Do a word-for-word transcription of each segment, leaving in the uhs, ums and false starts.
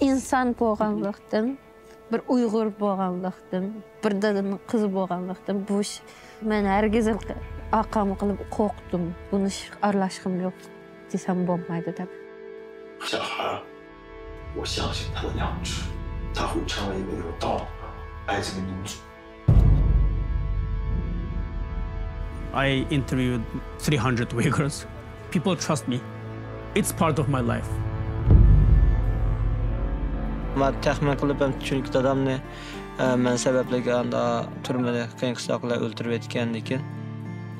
ئىنسان بولغانلىقتىن، بىر ئۇيغۇر بولغانلىقتىن، بىر دادىنىڭ قىزى بولغانلىقتىن، بۇ ئىش، مەن ھەرگىز ئارقامغا قىلىپ قورقتۇم. بۇنى ئارىلاشقۇم يوق دېسەم بولمايدۇ دەپ. 小孩，我相信他的良知，他会成为一个有道德、爱自己民族。 I interviewed three hundred Uyghurs. People trust me. It's part of my life. مەن تەخمىن قىلىپ ھەم، چۈنكى دادامنى، ئە، مەن سەۋەبلىك ئاندا تۈرمىدە قىيىن قىستاق بىلەن ئۆلتۈرۈۋەتكەندىكىن.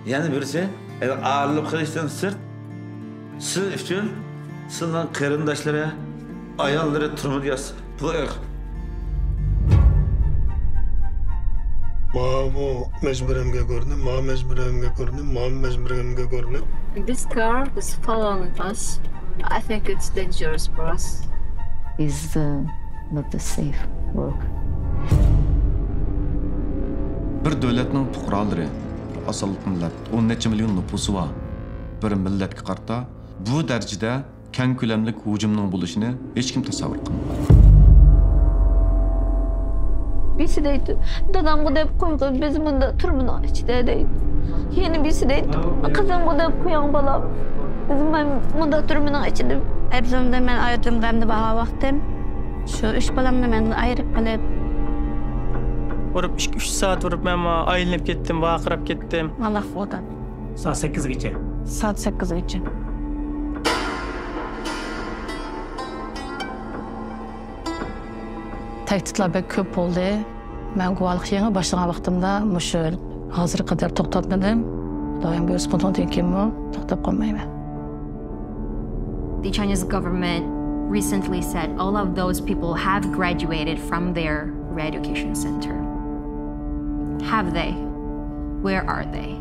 يەنە بىرسى، ئايرىلىپ قېلىشتىن سىرت، سىز ئۈچۈن سىزنىڭ قېرىنداشلىرى، ئاياللىرى تۈرمىدە ياتسا، بۇ ئېغىر. ماۋۇ مەجبۇرىيەتكە كۆرۈنۈپ، ماۋۇ مەجبۇرىيەتكە كۆرۈنۈپ، ماۋۇ مەجبۇرىيەتكە كۆرۈنۈپ. This car is following us. I think it's dangerous for us. Is uh, not a safe work. بىر دۆلەتنىڭ پۇقرالىرى، بىر ئاز سانلىق مىللەت، ئون نەچچە مىليون نوپۇسى بار بىر مىللەتكە قارىتا بۇ دەرىجىدە كەڭ كۆلەملىك ھۇجۇمنىڭ بولۇشىنى ھېچكىم تەسەۋۋۇر قىلمىغان. بىرسى دەيدۇ، دادامغا دەپ قويغىن، بىز مۇندا تۈرمىنىڭ ئىچىدە دەيدۇ. يەنە بىرسى دەيدۇ، قىزىمغا دەپ قويۇڭ بالام، بىز مەن مۇندا تۈرمىنىڭ ئىچىدە. ئەبزىمدە مەن ئايرىدىم غەمدە باھا ۋاقتىم. شۇ ئۈچ بالامنى مەندىن ئايرىپ قىلىپ. ئۇرۇپ ئىككى ئۈچ سائەت ئۇرۇپ مەن ئايلىنىپ كەتتىم، ۋارقىراپ كەتتىم. ئاللاھ قوغدان. سائەت سەككىزگىچە. سائەت سەككىزگىچە. تەھدىتلەر بەك كۆپ بولدى. مەن گۇۋاھلىق يېڭى باشلىغان ۋاقتىمدا مۇشۇ ھازىرغا قەدەر توختاتمىدىم. خۇدايىم بۇيرۇسا بۇنىڭدىن كېيىنمۇ توختاپ قالمايمەن. The Chinese government recently said all of those people have graduated from their re-education center. Have they? Where are they?